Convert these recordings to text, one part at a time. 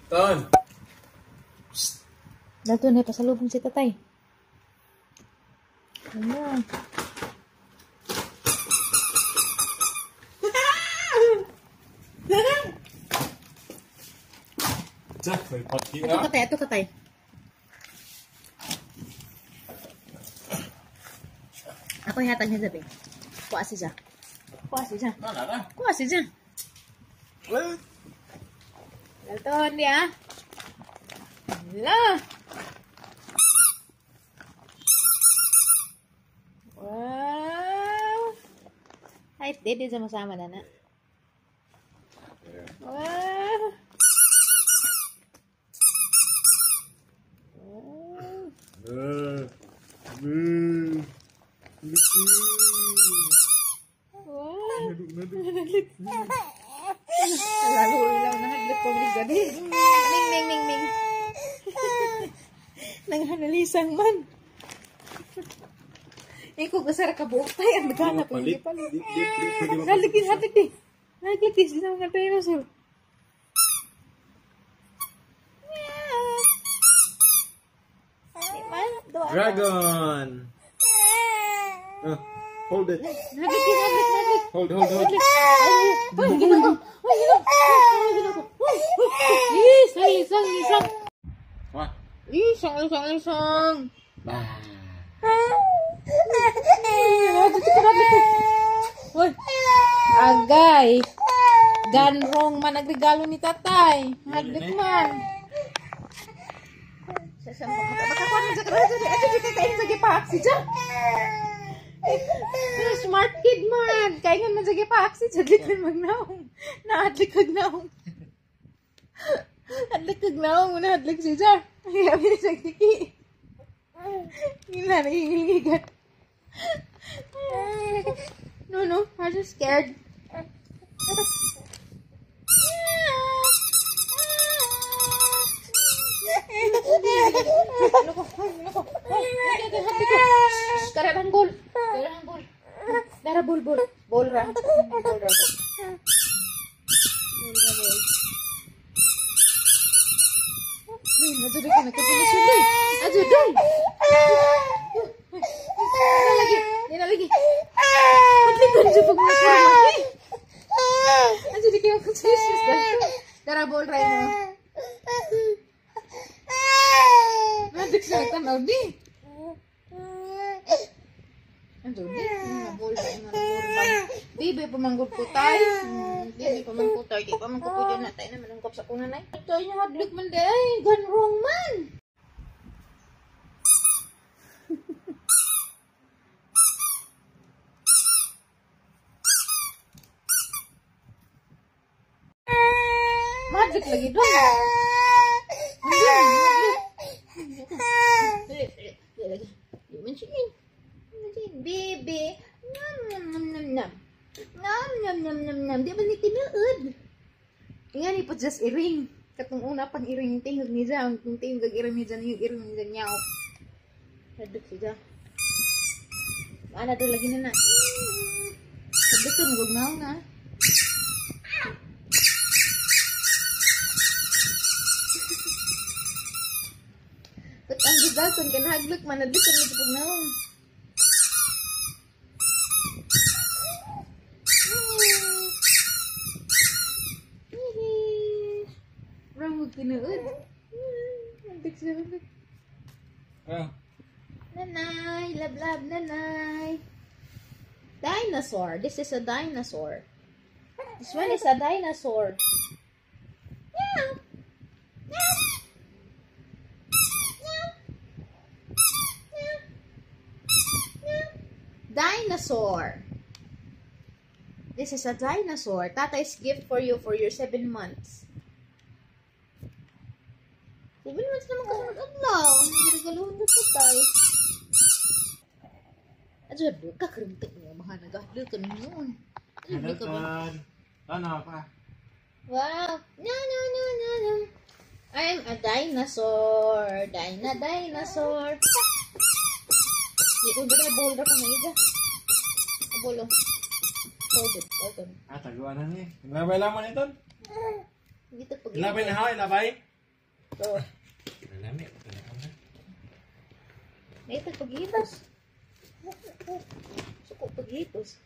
Ton. Dato na pasalubong si tatay. Ano? Ato katay, ato katay. Ako hatag niya sabi. Kuha siya. Kuha siya. Kuha siya. Dalton dia. Lah. Wow. Ay, dede sama-sama na na. Wow. Wow. Lalo ilaw na hadlok ko ni gani. Ming ming ming ming. Nanghanalisang man. Iko kasara ka buok tay ang naghanap ang gipalit. Hadlok hadlok di. Hadlok di sila mga dinosaur. Dragon. Hold it. Hold, hold, hold. Isang, isang. Isang, isang, isang. Agay. Ganrong man nagregalo ni tatay. Hadlok man. Smart kid man. Kaya nga man sa gipa-aksi. Hadlok man magnaong. Naadlik kag naong. Hadlok kag naong. Muna hadlok si Jar. Grabe na siya tiki. Hindi na nagigiligat. No, no. I'm just scared. Karang gol. Karang gol. Dara bol bol. Bol ra. Bol ra. Bol ra bol. Ay, majuday ka nagkasilisyon. Ajuday. Lagi. Di na lagi. Padlikan siya pag mga kurang. Ajuday kayo kasilisyon. Dara bol ra mo. Nadik siya nagtanaw di. Ando di, bol ba mga bol. Bibi pamanggod ko tay. Bibi pamanggod tay, di pa man ko pwede na tay na manungkop sa kunan ay. Tay na hadlok man di ay, gone wrong man. Madlok lagi dong. Lagi. Di man siya. Baby, nam nam nam nam nam, nam nam nam nam nam. Di ba ni tinuod? Nga ni po just iring. Katong una pang iring tingog ni Jang, kung tingog iring ni Jang, yung iring ni Jang nyaw. Hadlok siya. Maana do lagi na na. Hadlok ko mugnaw na. But ang gidaton kanahadlok man hadlok ko mugnaw. Nanay, love, love, nanay. Dinosaur. This is a dinosaur. This one is a dinosaur. Meow. Meow. Meow. Meow. Meow. Dinosaur. This is a dinosaur. Tatay's gift for you for your 7 months. 7 months naman kasunod adlaw. Nagregaluhan na tatay. Adyo, kakaruntok mo. Mahanag-adlo ka noon. Adyo ka ba? Ano pa? Wow! No, no, no, no, no. I'm a dinosaur. Dina, dinosaur. Di ko ba boulder ko na ida? Bolo. Hold it, hold on. Ah, taguan na ni. Labay lang man ito. Dito pag Labay na hay, labay. So, Nalami. Ito paghitos. Suko paghitos.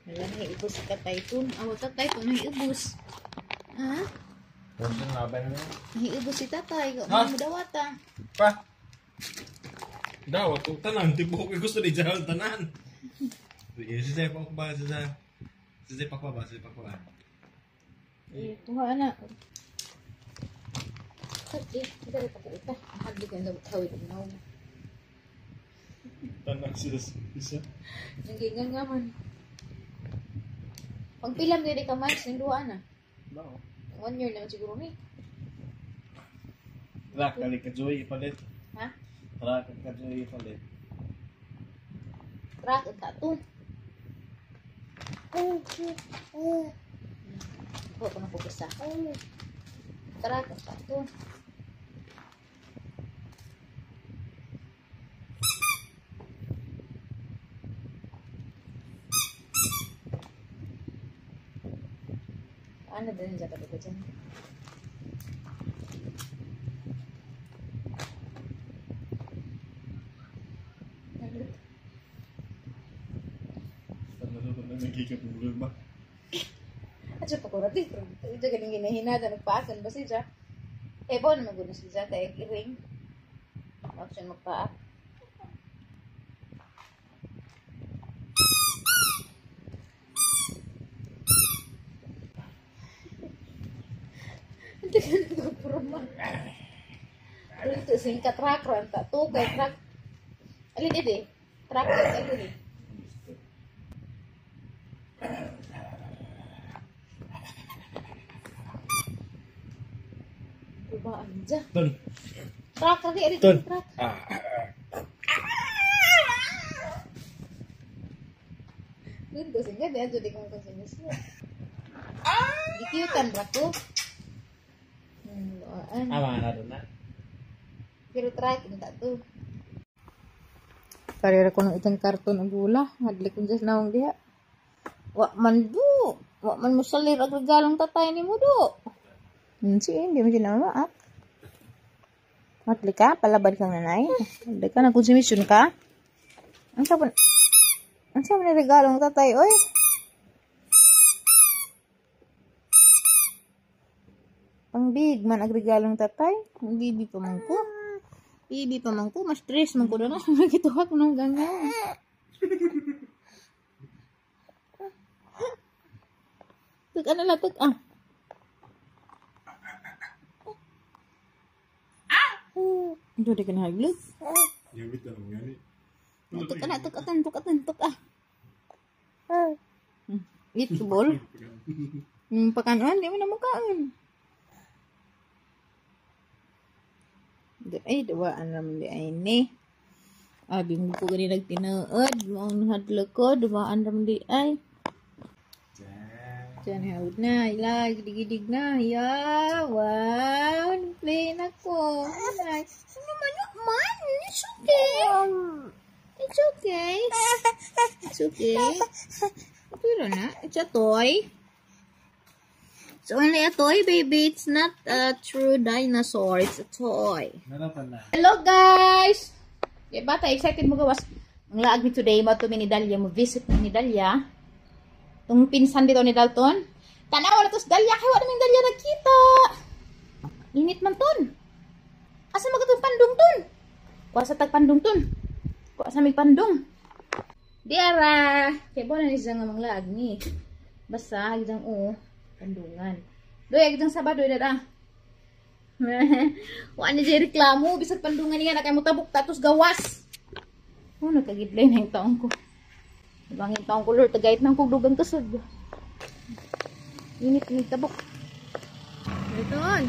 Wala na ibus ka tayton. Awa tatay ko nang ibus. Ha? Nang ibus si tatay. Ha? Mo dawata. Pa. Dawat kung tanan tipo ko gusto ni Jahal tanan. Sige, si pa ba si Zay. Si Zay pa ba si pa ba. Eh, kuha na. Eh, dali pa ko uta. Hadli ko na tawid na. Tanan sila isa. Nanggingan nga man. Pagpilam dili ka months ning duha na. Bao. 1 year naman siguro ni. Ra kali ka joy ipalit. Ha? Ra ka joy ipalit. Truck at tato. Ako ko na pugasa. Truck at tato. Ano din dyan talaga dyan? Tanan ba? At siya pakurati. Ito galing ginahinada. Nagpaakan ba siya? Eh, po naman gusto siya. Kaya iring. Option magpaak. Hindi ka nagpurma. Dito, sing ka-truck ron. To, kay truck. Alin ito eh? Truck, alin eh. Rubaan dyan. Ton. Truck, lagi, alin Ton. truck. Ah. Dun ko sing gani, adto di ko makonsumis. Gikyutan ra ko. Aan. Ama na doon na. Pero truck unta to. Karera ko ng itang karton ang gula. Hadli ko dyan nawang diha. Wa man do. Wa man musalir ang regalong tatay ni mo do. Sige, hindi mo sinama ah. Hadli ka, palabad kang nanay. Hadli ka, nagkonsumisyon ka. Ang sabi ni regalong tatay, oy. Pang big man ang regalong tatay. Ang bibi pa man ko. Bibi pa man ko. Mas stress man ko doon. Nakituha ko ng ganyan. Tug ano lang, tug ah. Ito di ka na high blood. Yabit na lang gani. Tug ana, tug atan, tug atan, tug ah. Eat ball. Pakanon, di mo na mukaon. Ay, duwaan naman di ay ni. Abi mo ko gani nagtinaod. Maong nahadlok ko, duwaan naman di ay. Diyan, hawd na. Ila, gidig-gidig na. Ya, wow. Play na ko. Ano man, man. It's okay. It's okay. It's okay. Pero na, it's a toy. It's only a toy, baby. It's not a true dinosaur. It's a toy. Hello, guys! Di bata, excited mo gawas. Ang laag ni today, mo to ni Dalia. Mo visit ni Dalia. Tung pinsan dito ni Dalton. Tanawa na to si Dalia. Kaya wala naming Dalia nagkita. Init man ton. Asa magatong pandong ton? Kuha sa tagpandong ton. Kuha sa may pandong. Di ara. Kaya bola ni siya nga manglaag ni. Basta, hagdang oo. Pandungan. Doy, agdang Sabado, dada. Wa ni siya reklamo. Bisag pandungan niya na kay mutabok tatos gawas. Oh, nagkagidlay na yung taong ko. Ibang yung taong ko, Lord. Tagait ng kugdugang kasod. Init ni tabok. Dalton.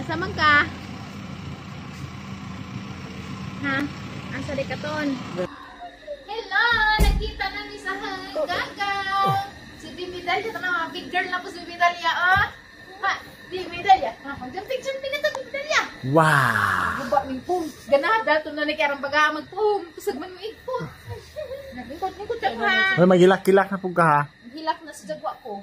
Asa man ka? Ha? Asa di ka ton? Hello! Nakita na ni sa Gaga! Si Bibi Dalia, ito na mga big girl na po si Bibi Dalia, oh! Ha? Bibi Dalia, ha? Mag-jumping-jumping na ito, Bibi Dalia! Wow! Guba, ming pum! Ganahan, dahil na ni Karang baga magpum! Kusag man mo igpot! Nagingkot-ingkot siya, ha? Hoy, maghilak-hilak na po ka, ha? Hilak na sa jagwa ko.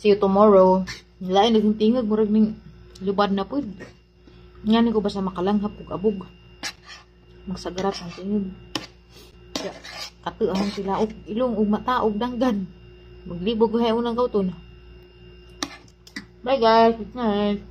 See you tomorrow. Lain naging tingog, murag ning lubad na pud. Ngani ko basta makalanghap og abog. Magsagarat ang tingog. Ya, kato ang sila og ilong ug mata ug danggan. Maglibog ko unang kauton. Bye guys. Good night.